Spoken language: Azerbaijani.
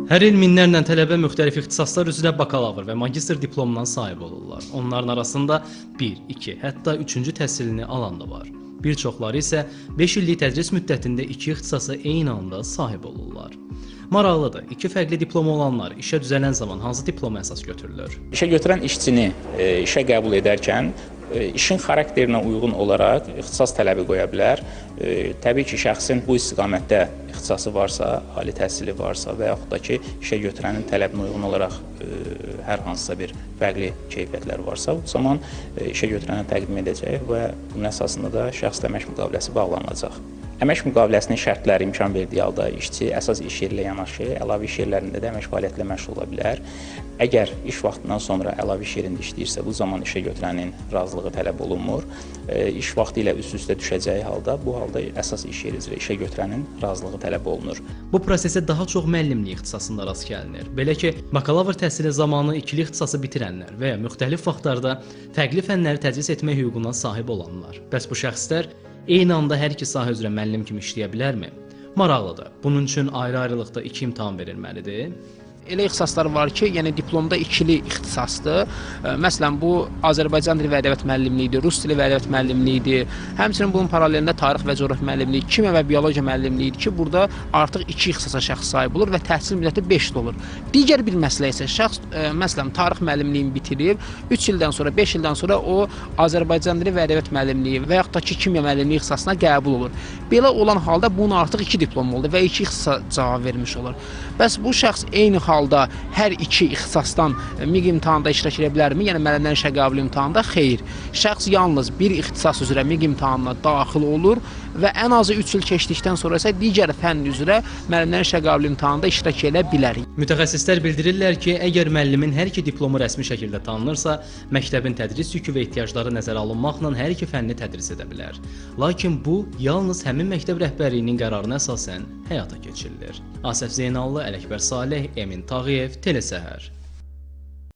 Hər il minlərlə tələbə müxtəlif ixtisaslar üzrə bakalavr və magistr diplomuna sahib olurlar. Onların arasında 1, 2, hətta 3-cü təhsilini alan da var. Bir çoxları isə 5 illik tədris müddətində iki ixtisasa eyni anda sahib olurlar. Maraqlıdır, iki fərqli diplomu olanlar işə düzələn zaman hansı diploma əsas götürülür? İşə götürən işçini işə qəbul edərkən işin xarakterinə uyğun olaraq ixtisas tələbi qoya bilər. Təbii ki, şəxsin bu istiqamətdə ixtisası varsa, ali təhsili varsa və yaxud da ki, işə götürənin tələbinə uyğun olaraq hər hansısa bir fərqli keyfiyyətlər varsa, bu zaman işə götürənə təqdim edəcək və bunun əsasında da şəxslə əmək müqaviləsi bağlanılacaq. Əmək müqaviləsinin şərtləri imkan verdiyi halda işçi əsas iş yeri ilə yanaşı əlavə iş yerlərində də əmək fəaliyyəti ilə məşğul ola bilər. Əgər iş vaxtından sonra əlavə iş yerində işləyirsə, bu zaman işə götürənin razılığı tələb olunmur. İş vaxtı ilə üst-üstə düşəcəyi halda, bu halda əsas iş yeri üzrə işə götürənin razılığı tələb olunur. Bu prosesə daha çox müəllimlik ixtisasında rast gəlinir. Belə ki, bakalavr təhsili zamanı ikili ixtisası bitirənlər və ya müxtəlif vaxtlarda fərqli fənləri tədris etmək hüququna sahib olanlar. Bəs bu şəxslər eyni anda hər iki sahə üzrə müəllim kimi işləyə bilərmi? Maraqlıdır. Bunun üçün ayrı-ayrılıqda iki imtahan verilməlidir. Elə ixtisaslar var ki, yəni diplomda ikili ixtisasdır. Məsələn, bu Azərbaycan dili və ədəbiyyat müəllimliyidir, rus dili və ədəbiyyat müəllimliyidir. Həmçinin bunun paralelində tarix və coğrafiya müəllimliyi, kimya və biologiya müəllimliyidir ki, burada artıq iki ixtisasa şəxs sahib olur və təhsil müddəti 5 il olur. Digər bir məsələ isə şəxs məsələn tarix müəllimliyini bitirib, 3 ildən sonra, 5 ildən sonra o Azərbaycan dili və ədəbiyyat müəllimliyi və yaxud da ki, kimya müəllimliyi ixtisasına qəbul olur. Belə olan halda bunun artıq iki diplomu oldu və iki ixtisasa cavab vermiş olur. Bəs bu şəxs eyni halda hər iki ixtisasdan MİQ imtahanında iştirak edə bilərmi? Yəni müəllimlərin işə qəbul imtahanında xeyr. Şəxs yalnız bir ixtisas üzrə MİQ imtahanına daxil olur və ən azı 3 il keçdikdən sonra isə digər fənn üzrə müəllimlərin işə qəbul imtahanında iştirak edə bilər. Mütəxəssislər bildirirlər ki, əgər müəllimin hər iki diplomu rəsmi şəkildə tanınırsa, məktəbin tədris yükü və ehtiyacları nəzərə alınmaqla hər iki fənni tədris edə bilər. Lakin bu yalnız həmin məktəb rəhbərliyinin qərarına əsasən həyata keçirilir. Asəf Zeynallı, Ələkbər Saleh, Emin Tağıyev, Telesəhər.